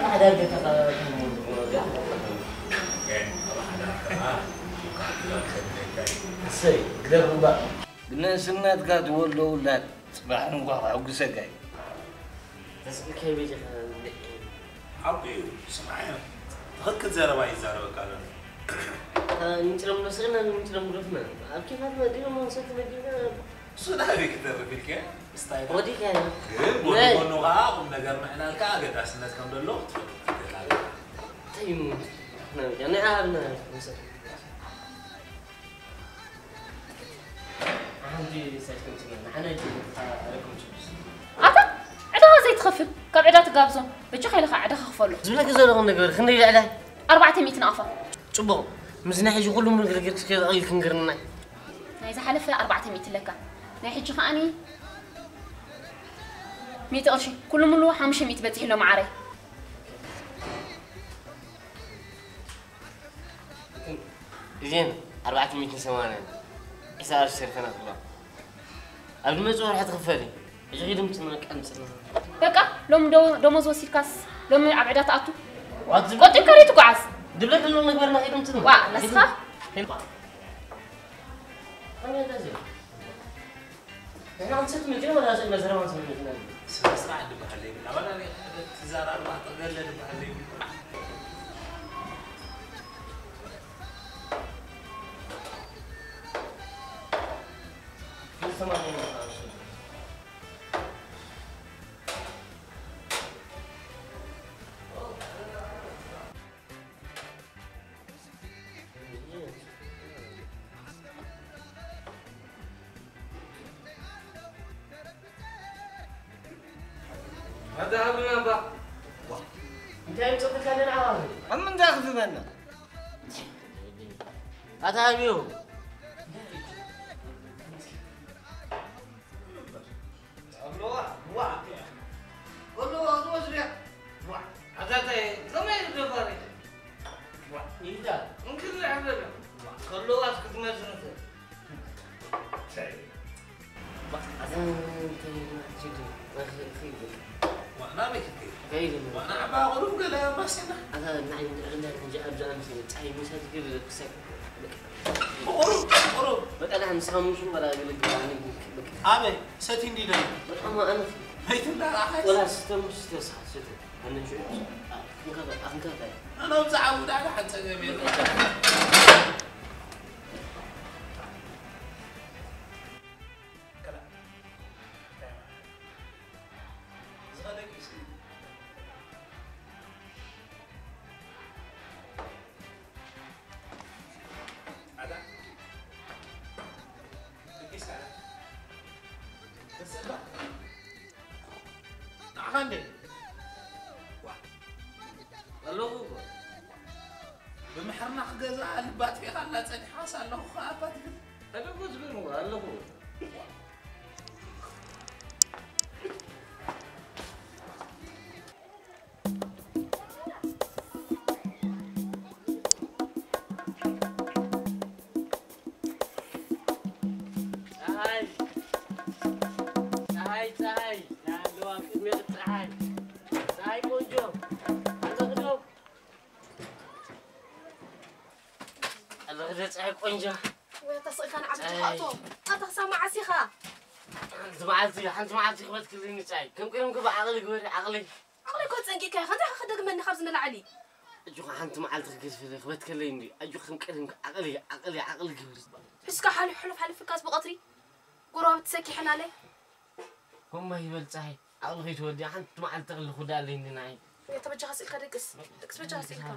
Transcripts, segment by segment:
ኣሕዳር ገይርካ ካብ እሰይ፣ ግደፍ እምበር። ብንእስነትካ ትወልዶ ውላድ ጽባሕ እንኳ ከሐጉሰካ እዩ። ተስእልካዮ በጃኻ እንድዒ። ሓቁ እዩ፣ ስምዓዮ። ትኽክል ዘረባ ይዛረበካ ኣሎ። ምንጭሎም ነስእና፣ ምንጭሎም ጉደፍና። ኣብ ኬፋትና ዲና፣ መንሰት መዲና። እሱ ናበይ ክተርፍ ኢልካ? ስታይ ወዲካ። ግን ጎኑ ናይ ጎኑ ከዓ ቁም ነገር ምዕላል ከዓ ኣገዳስነት ከም ዘለዎ ክትፈልጥ ትኽእል ኣለካ። እንታይ እዩ? ናይ ዓብና መሰል። ሓንቲ ሳይት ከምፅና፣ ንዓና ይጅምር፣ ኣረኩም ትብስ። ኣታ ዕዳኻ ዘይትኸፍል፣ ካብ ዕዳ ትጋብዞም። በጃኻ ኢልኻ ዕዳኻ ክፈሎ። ዝብለኪ ዘለኹ ነገር ክንደይ ልዕለ? ኣርባዕተ ሚእቲ ናቕፋ። ጽቡቕ። ምስ ናይ ሕጂ ኩሉ ምንግርግር ክስከ ኣቕሊል ክንገርና። ናይ ዝሓለፈ ኣርባዕተ ሚእቲ ኣለካ። ናይ ሕጂ ከኣኒ ሚእቲ ቅርሺ። ኩሉ ሙሉ ሓሙሽተ ሚእቲ በጺሑ ኣሎ መዓረይ። እዚን ኣርባዕተ ሚእትን ሰማንያን ሒሳብ ሰርተና ክብላ። ኣብ ዝመጽእ ወርሒ ትኽፈሊ። ሕጂ ኺዲ ምጽና ቀንጽና። በቃ ሎሚ ዶ-፣ ደሞዝ ወሲድካስ ሎሚ ኣብ ዕዳ ትኣቱ? ዋት ዝብል ቆጢብካ ዶ ትጓዓዝ? ድብለ ድሎ ነገርና ኺዲ ምጽና። ዋ፣ ንስኻ? ኺዲ-፣ ኺዲ-፣ ንሕና ክንሰቲ መጺና ወላ ስእሊ መዘረባ ክንሰምዕ መጺና? ስነ ስርዓት ዝበሃል የብልና። ዋላ ትዛረብ ኣርባዕተ ገለ ዝበሃል የብልና። ኣታ ሃብና እባ። እንታይ ይምጽእካ ኣለና ዓዋሉ? ኣብ ምንታይ ክፍበና? ኣታ ሃብዮ። ኣለዋ፣ ዋ። ኣለዋ፣ ኣለዋ፣ ዝርያ። ዋ። ኣታ እንታይ፣ ከመይ እዩ ደፋሪ? ዋ፣ ኢዳ። እንክርዳሕ በለ። ዋ፣ ከለዋስ ክትመስርት። እንታይ? ዋ፣ ኣታ እንታይ እዩ፣ ዋ፣ ናበይ ክትከይድ? ከይድ። ዋ፣ ንዓባ ቁሩብ ገለ ማስና። ኣታ ንዓይ ንዕርና እንጂ ኣብዚ ኣምሲ ጻይ ምሳት ግብ ክሳይ። ቁሩብ፣ ቁሩብ። በቃ ንስኻ ምሽ በላ ግልግል ኣነ በቃ። ኣበይ? ሰቲ እንዲ ደም። በጣም ኣነ መይት እንዳራኸ። ወላ ስተም ስተሳ ሰቲ። ኣነ ሽዑ። ኣንካ፣ ኣንካ። ኣነ ብዛዕባ ዳዕዳ ሓንተ ገሜ። ኣለኹ እኮ። ብምሕርና ክገዝኣ ልባ ኣጥፊእኻ እናጸኒሕካስ ኣለኹ ከኣ እባ ትብል። ተደጎስ ግን እኮ ኣለኹ። ጸሃይ፣ ጸሃይ፣ ጸሃይ፣ ናይ ኣለዋ ቅድሚያ ጸሃይ፣ ጸሃይ ቆንጆ፣ ኣለኺ ዶ? ኣለኺ ዶ ጸሃይ ቆንጆ? ወይ ተስእልካ ንዓቢ ጸሃይ። ትኻእቶ፣ ኣታ ክሳብ መዓስ ኢኻ? ሓንቲ መዓልቲ፣ ሓንቲ መዓልቲ ክበት ክልኒ ጸሃይ፣ ከም ቅድምኪ ብዓቕሊ ግበሪ፣ ዓቕሊ። ዓቕሊ እኮ ጸንቂካ ኢኻ፣ እንታይ ኢኻ ክደግመኒ ካብዚ ንላዕሊ? ኣጆኺ ሓንቲ መዓልቲ ክገድፍለይ ክበትከለይ እንዲ። ኣጆኺ ከም ቀደምኪ ዓቕሊ፣ ዓቕሊ፣ ዓቕሊ ግብሪ። እስካ ሓሉ-፣ ሕሉፍ ሓሊፍካስ ብቐትሪ ጎረባብቲ ሰኪሐናለይ። እሞ ይበል ጸሓይ፣ ዓቕሊ ከይትወልዲ ሓንቲ መዓልቲ ክልኹ ዳኣለይ እንዲ ንዓይ። እየ ተበጃኻ ስኢልካ ደቅስ፣ ደቅስ በጃኻ ስኢልካ።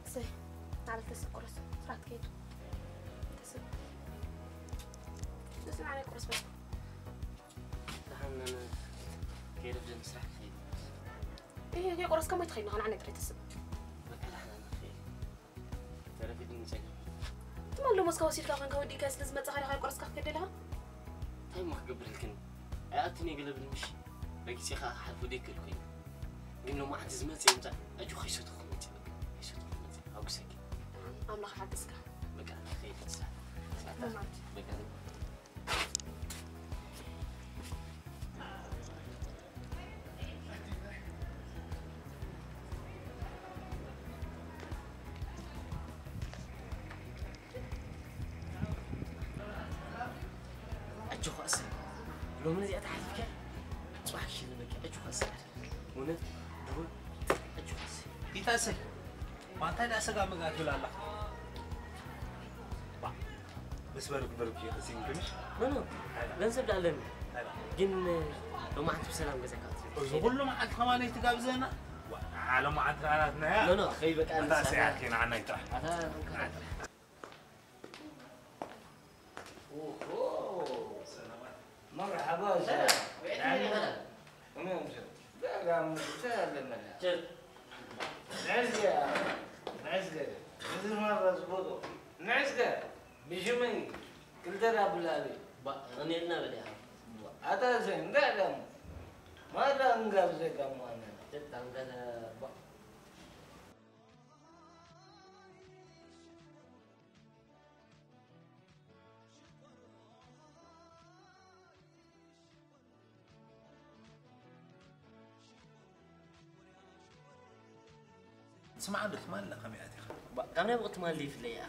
እሰይ፣ ናበል ተስእ ቁረስ፣ ስራሕ ትከይድ። ተስእ። ተስእ፣ ንዓይ ቁረስ በል። ደሓን፣ ኣነ ከይረፍደኒ ስራሕ ክኸይድ። እህ፣ ከይቆረስካ ማይ ትኸይድ፣ ንዓይ ጥራይ ተስእ። በቃ፣ ደሓን፣ ኣነ ክኸይድ። ተረፊድኒ ጸገም። ትማል ደሞዝካ ወሲድካ ኮንካ ወዲእካ ስለ ዝመጻኻ ዲኻ ቆረስካ ክትከይድ ደለኻ? እንታይ እሞ ክገብር ኢልክኒ? ኣይኣቱን እየ ገለ ብል ምሽ? ረጊጸ ከኣ ክሓልፎ ደይክእል ኮይኑ። ግን ሎማዓንቲ ዝመጽእ ይምጻእ፣ ኣጆኺ ከይሰተኹ ክመጽእ በቃ። ከይሰተኹ ክመጽእ። ኣጉሰኪ። ኣምላኽ ሓግዝካ። በቃ፣ ንኸይድ ንስራሕ። ኣጆኻ እሰይ። ሎሚ ነዚኣ ተሓሊፍካ ጽባሕ ክሽልመካ። ኣጆኻ እሰይ። እውነት ድሮ ኣጆኻ እሰይ። ይታሰይ። ዋንታ ዳ ሰጋ መጋ ትብል ኣላ። ባ። መስመር ግበር ብዬ ተሲም ትንሽ። ኖ፣ ኖ። ገንዘብ ዳ ኣለኒ። ግን ሎማዓንቲ ብሰላም ገዛካ ትብል። እዚ ኩሉ መዓልቲ ከማን ኣይትጋብዘና? ዋ፣ ዓለም መዓልቲ ኣናትና እያ። ኖ፣ ኖ፣ ከይበቃ ኣታ ንስኻ። ሰያት ከይና ዓና ይጥራሕ። ኣታ ኦሆ። መርሓባ፣ ሰላም። ሰላም። ከመይ ኣምስዮም? ደጋ ምድተ ኣለና። ቸር። ንዕዝገ፣ ንዕዝገ። እዚ መራ ዝቦጦ። ንዕዝገ፣ ብሽመይ ክልተ ዳብል ኣበይ? ባ፣ እኔና በል ኢኻ። ኣታ ዘይ፣ እንዳ ዳም። ማዳ እንጋብ ዘጋም ዋና። ጀት፣ ኣንጋለ፣ ባ። ስማዕ፣ ዶ ትማሊ ከመይ ኣቲኻ? ባ-፣ ካብ ናይ ብቕቲ ትማሊ ይፍለ እያ።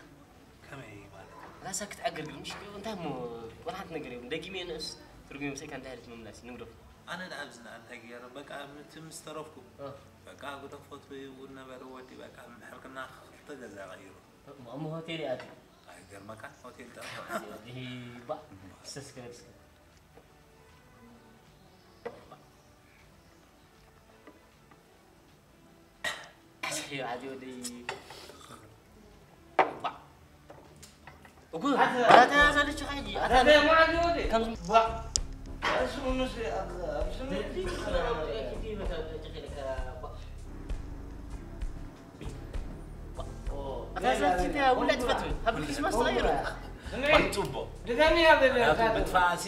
ከመይ ማለት? ራሳ ክትዓግር ግን ምሽ እንታይ እሞ ቆልሓት ነገር እዮም። ደጊመ ንእስ ትርጉም ምሳይ ካብ እንታይ ምምላስ ንግደፎ። ኣነ ደኣ ኣብዚ ንኣ እንታይ ገይረ? በቃ፣ ምት-፣ ምስ ተረፍኩ፣ እ። በቃ፣ ግደፎት እውን ነበረ ወዲ፣ በቃ፣ ምሕርክና ክልተ ገዛ ቀይሩ። እሞ፣ እሞ ሆቴል ይኣትዩ? ኣይገርመካን? ሆቴል ጠፋ። ይህ ባ-፣ ሰስክረብስከ። ኣስሕዩ ዓዲ ወደይ። ባ-፣ እኮ፣ ኣታ፣ ኣታ ዘልች ኸይዲ፣ ኣታ ኣታ ደሞ ዓዲ ወደይ። ከም ባ-፣ እሱ ምስ ኣብ፣ ኣብ ስምንት ደልዲ ክላ፣ ኪቲ መታ፣ ኪቲ ለካ፣ ባ-፣ ኣታ ዘልችተያ ውላድ ትፈትዊ፣ ኣብ ክሪስማስ ተቐይሩ። ስምዒ፣ ጽቡቕ። ድገምያ በለ፣ ምኽንያቱ ካቶ። ብጥፋኣሲ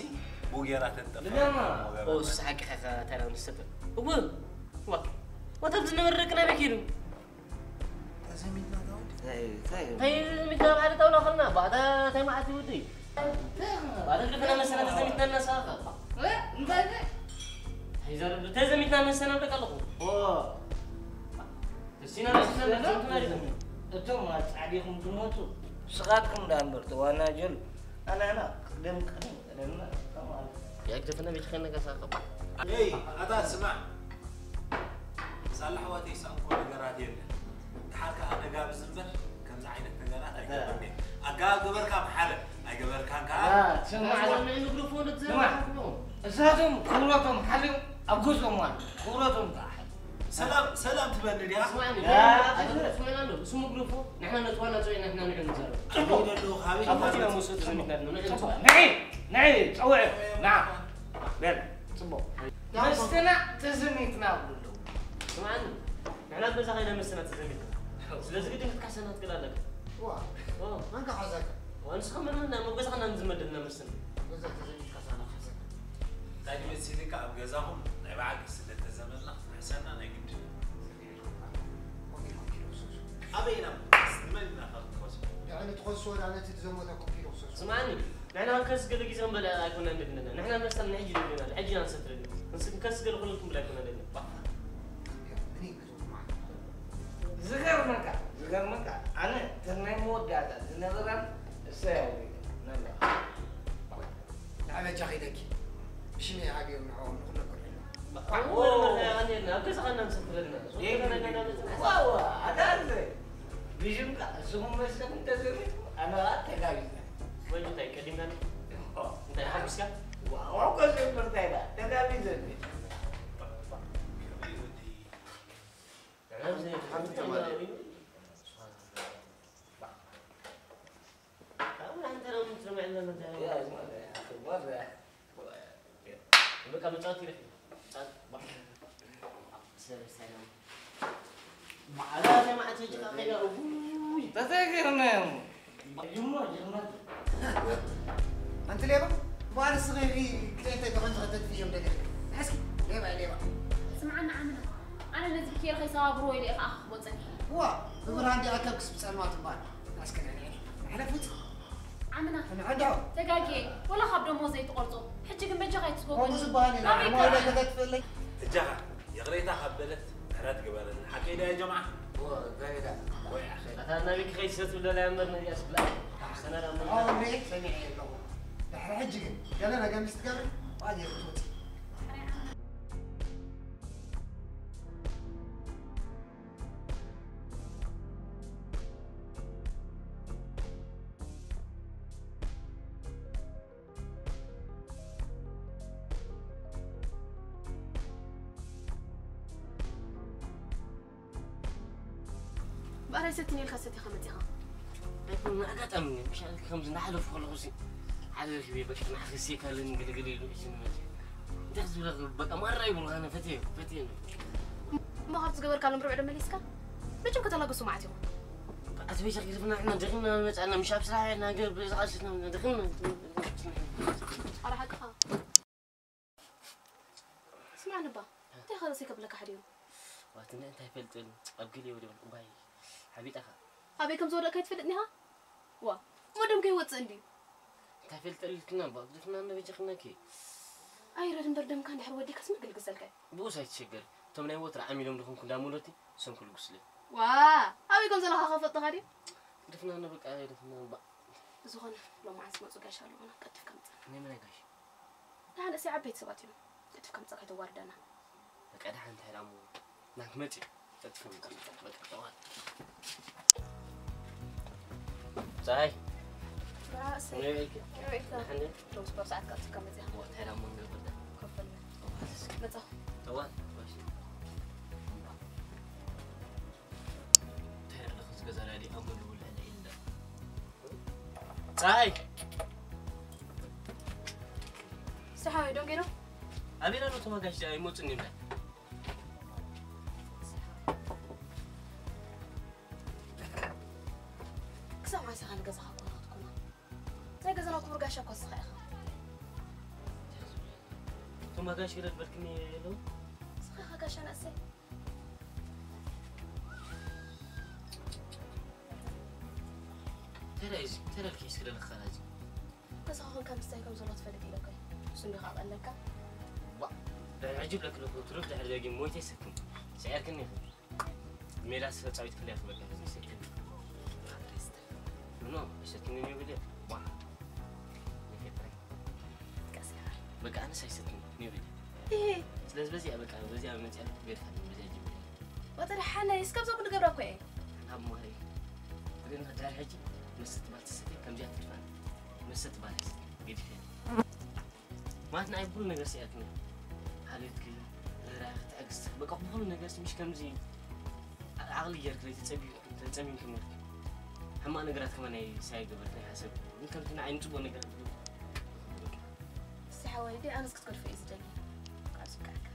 ብኡ ጌራ ተጠፍኣ። ድገማ። ኦ፣ እሱ ሓቂ ኢኻ፣ ተራ ንሰጥ። እወ፣ ዋ፣ ወተብ ዝነበረ ደቅና በኪሩ። ተዘሚትና ታወዲ። እንታይ፣ እንታይ እዩ? እንታይ ተዘሚትና ኣብ ሓደ ጣውላ ኸልና? ባዕዳ እንታይ መዓት ይውዲ? ባዕዳ ክልተ መሰና ተዘሚትና እናሳኻ። እ? እንታይ፣ እንታይ? እንታይ ዘረብ ተዘሚትና መሰና በቃ ኣለኹ። ኦ። እስቲ ናብ ስለ ዘንቱ ናሪዘም። እቶም ኣጻዲኹም ትሞቱ፣ ስኻትኩም ደኣ እምበር ተዋናጀሉ። ኣናና ቅደም ቅድም ቀደምና ተማሉ። ያግደፍና ቤት ኸነጋ ሳኸባ። ኤይ፣ ኣታ ስማዕ። ሳላ ኣሕዋተይ፣ ሳንኮ ነገራት የለን። ደሓር ከኣ ነጋብዝ እምበር፣ ከምዚ ዓይነት ነገራት ኣይገብርን እየ። ኣጋ ገበርካ ብሓደ፣ ኣይገበርካን ከኣ። ያ፣ ስማዕ፣ ስማዕ፣ ንግደፎ፣ ስማዕ። ንዘረባ። እሳቶም ክብረቶም ሓልዮም ኣብ ገዝኦም ማለት፣ ክብረቶም ከኣ ሓልዮም። ሰላም፣ ሰላም ትበኒ ዲኻ? ስማዕኒ፣ ያ፣ ኣታ ስማዕና ኣሎ፣ እሱ መግረፎ፣ ንሕና ነቲ ዋና ጸዊዕና ንሕና ንዕኡ ንዛረብ። ጽቡቕ። ከመይ ደለኹ? ካበይ ኣብ መኪና ትመጽእ? መውሰድ ተዘሚትና፣ ንዕኡ ንጽቡቕ። ንዕኡ። ንዒ፣ ንዒ፣ ጸውዕ። ና። በል፣ ጽቡቕ። መስተና ተዘሚትና ብሎ። ስማዕኒ፣ ንሕና ኣብ ገዛ ኸይና መስተና ተዘሚትና። ስለዚ ግድን ክትካሰና ትክእል ኣለካ። ዋ፣ ኦ። መን ክሓዘካ? ዋ፣ ንስኻ መን መን ናብ ገዛኻ ናብ ዝመደብና መስተና። ኣብ ገዛ ተዘሚትካ ሳና ክሓዘካ። እንታይ ድመሲልካ ኣብ ገዛኹም ናይ ብሓቂ ስለ ተዘመልና ክትሕሰና ናይ ግድን። ኣበይ ኢና ንመን ኢና ካብ ትኸሱ? ድሕሪ ትኸሱ ወላ ነቲ ዝዘመተኩም ኪሎ ክሰሱ። ስማዕኒ፣ ንሕና ከስ ገለ ግዜ ክንበል ኣይኮናን ደሊና። ንሕና መስተና ንሕጂ ደሊና፣ ሕጂ ኢና ንሰትረሉ። ክንስ-፣ ከስ ገለ ኩሉ ክንብል ኣይኮናን ደሊና። ባ። ምን ይገዙ ማለት? ዝገርመካ፣ ዝገርመካ፣ ኣነ ተናይ መወዳእታ ዝነበራን እሰይ ኣውሪደ ነላ። ንዓይ በጃኺ ኢለኪ። ብሽመይ ሃብዮም ንዕኦም ንኹሎም ቅርሕና። እወ፣ መርሃ ያቐንየልና፣ ኣብ ገዛኻ እናምሰክረልና። ዋ፣ ዋ፣ ኣታ ኣንተ። ብሽምካ፣ ስሙ መሰል እንተዘሚቱ፣ ኣነ ኸኣ ተጋቢዘ። ወይ እንታይ ቀዲምና? እንታይ ሓጒስካ? ዋ፣ ዋ፣ እኮ ዘምር እንታይ ኢላ? ተጋቢዘ። ንዓና ብዘይ ሓንቲ ተማሪ። ኣንቲ ሌባ፣ ጓል ስኺ ክልተ ተቐንተ ከተጥፍዮም ደሊኺ። እስኪ፣ ሌባ፣ ሌባ። ስምዓኒ ዓምና፣ ኣነ ነዚ ኬር ከይሰባብርዎ ኢለ እየ ከኣ ክኽቦ ጸኒሐ። እዋ፣ ብብርሃን ዲኣ ከብክስ ብጸልማት እምበኣር። እስኪ ንዕኒ፣ ንዕኒ፣ ንሕለፍ ውጽእ። ምና? ተጋጌ፣ ወላ ካብ ደሞዝ ዘይትቆርጾ። ሕጂ ግን በጃኻ ኣይትስጎጎኒ። ከምኡ ዝበሃል የለን። ኣበይ ኣማዊለ ከ? ከተጥፍእለይ? እጃኻ፣ ይቕሬታ ካብ በለት፣ ምሕረት ግበረልና። ሓቀይ ድያ ጀምዓ? እወ፣ እንታይ ኢላ? ወይ ኣኸ። ኣታ ናበይ ክኸይድ ሰብ ትብለላ እያ እምበር፣ ነዚኣ ስብላ። ሰነዳ እምበር። ኣዎ፣ እኔ ሰሚዐ ኣለኹ። ድሕሪ ሕጂ ግን፣ ገለ ነገር ምስ ትገብሪ፣ ባዕልኺ ክትወጺ። እምበኣር ኣይሰትን ኢልካ ሰቲኻ መጺኻ። ኣይኮነን፣ ኣጋጣሚ ምሻል ከምዚ እናሓለፍኩ ከለኹ ሲ ሓደ ረኺበ፣ በቃ ንዓኺ ሴካ ኣለኒ ግልግል ኢሉ ሒዙኒ መጺኡ። እንታይ ክዝብለካ፣ በቃ ማራ ይብሉኻ፣ ኣነ ፈትየ፣ ፈትየ ነው። እሞ ካብ ዝገበርካሎም ርብዒ ዶ መሊስካ? መቸም ከተላግሱ መዓት ኢኹም። ኣቲ በጃ ግደፍና፣ ንሕና ደኺምና መጻና፣ ምሽ ኣብ ስራሕ ኢና፣ ገ-፣ ብዝቐስና ደኺምና። ኣረ ሓቅኻ። ስማዕ ንባ፣ እንታይ ኸ ርእሰይ ከብለካ ሓዲኡ? ዋትነ እንታይ ፈልጥን፣ ኣብ ገለ ወዲቑ እምባይ ሓቢጣኻ። ኣበይ ከም ዝወደቕካ ኣይትፈልጥን ኢኻ? ዋ፣ እሞ ደም ከይወጽእ እንድዩ። እንታይ ፈልጠልክና እባ፣ ግደፍና እምበር በጃኽናኪ። ኣይረድ እምበር ደምካ እንድሕር ወዲእካስ መን ክልግሰልካ እዩ? ብኡስ ኣይትሸገር። እቶም ናይ ወትሩ ዓሚሎም ድኹም ክንዳ ሙለቲ፣ እሶም ክልግሱለይ። ዋ፣ ኣበይ ከም ዘለኻ ከፈልጡኻ ድዩ? ግደፍና እምበር በቃ፣ ግደፍና እባ። ብዝኾነ፣ ሎማዓንቲ ዝመጹ ጋሻ ኣለዉና፣ ቀልጢፍካ ምጻእ። ናይ መን ጋሽ? ደሓን እሰይ ዓበይቲ ሰባት እዮም። ቀልጢፍካ ምጻእ ከይተዋርደና። በቃ ደሓን እንታይ ደኣ እሞ። ና ክመጽእ እዩ። ቀልጢፍካ ምጻእ። በቃ ጠዋል። ጸሃይ። ዋ፣ እሰይ። ነይ በይኪ። ነይ በይካ። ደሓን ነይ? ዶስ በብ ሰዓት ቀልጢፍካ መጺኻ። ዋ፣ እንታይ ደኣ እሞ ንገብር ደኣ። ኮፍ በል። መጻኹ። ጠዋል። እሺ። እንታይ ደኣ ኣለኹ ዝገዛ ራድዮ ኣብ ሙሉ ውልዕ ልዒል ደኣ። ጸሃይ። ሰሓዊ ዶንጌ ነው። ኣቤላ ነው ተማጋሽ ዳይ ሞጽን ይምዳ። ክሳብ መዓስ ኢኻ ንገዛኻ እኮ ክትኩና? ናይ ገዛና ክቡር ጋሻ እኮ ንስኻ ኢኻ። ተማጋሽ ግደድ በልክኒ የለው። ንስኻ ኢኻ ጋሻ ንእሰይ። ተራ እዚ፣ ተራ ልክዕ ስለ ለካ እዚ። ገዛኻ ኮንካ ምስታይ ከም ዘሎ ትፈልጥ ኢለ እኮ እየ። እሱ እንዲኻ ቀለካ። ዋ፣ ድሕሪ ሕጂ ብለክ ለኩ ትሩፍ ድሕሪ ደጊም ሞይተ ይሰክም። ስዒርክኒ ኢኺ። ሜዳ ተጻዊት ክልያ ክበቃ እዚ ይሰክም። ኖ፣ ይሰክም ነው ብለ። ዋ። ይፈጥራይ። ቀስ ኢኻ። በቃ ኣነስ ኣይሰክም ነው ብለ። እሄ። ስለዚ በዚኣ በቃ፣ በዚኣ መጽያ ገድፋ፣ በዚኣ ጅምር። ወተደ ሓናይ፣ እስከ ኣብዛ ጉድ ገብራ እኮ እየ። ናብ ማሪ። ግን ዳር ሕጂ መስት ባል ትሰቲ፣ ከምዚኣ ትድፋን። መስት ባል ኣይሰቲ፣ ገዲፈ። ማለት ናይ ኩሉ ነገር ሲኣትኒ። ሓልዮትኪ፣ ርህራሄ፣ ትዕግስቲ፣ በቃ ኩሉ ነገር ምሽ ከምዚ ዓ-፣ ዓቕሊ ጌርኪ ተጸቢ-፣ ተጸሚምኪ ምህርቲ። ሕማቕ ነገራት ከማን ኣይ-፣ ሳይገበርኪ ኣይሓሰብኩ። ግን ከምቲ ንዓይ ንጽቡቕ ነገራት ገይሩ። እስቲ ሓወይ፣ ደይ ኣነስ ክትገድፎ እየ ዝደሊ። ካብ ዝብቃዕካ።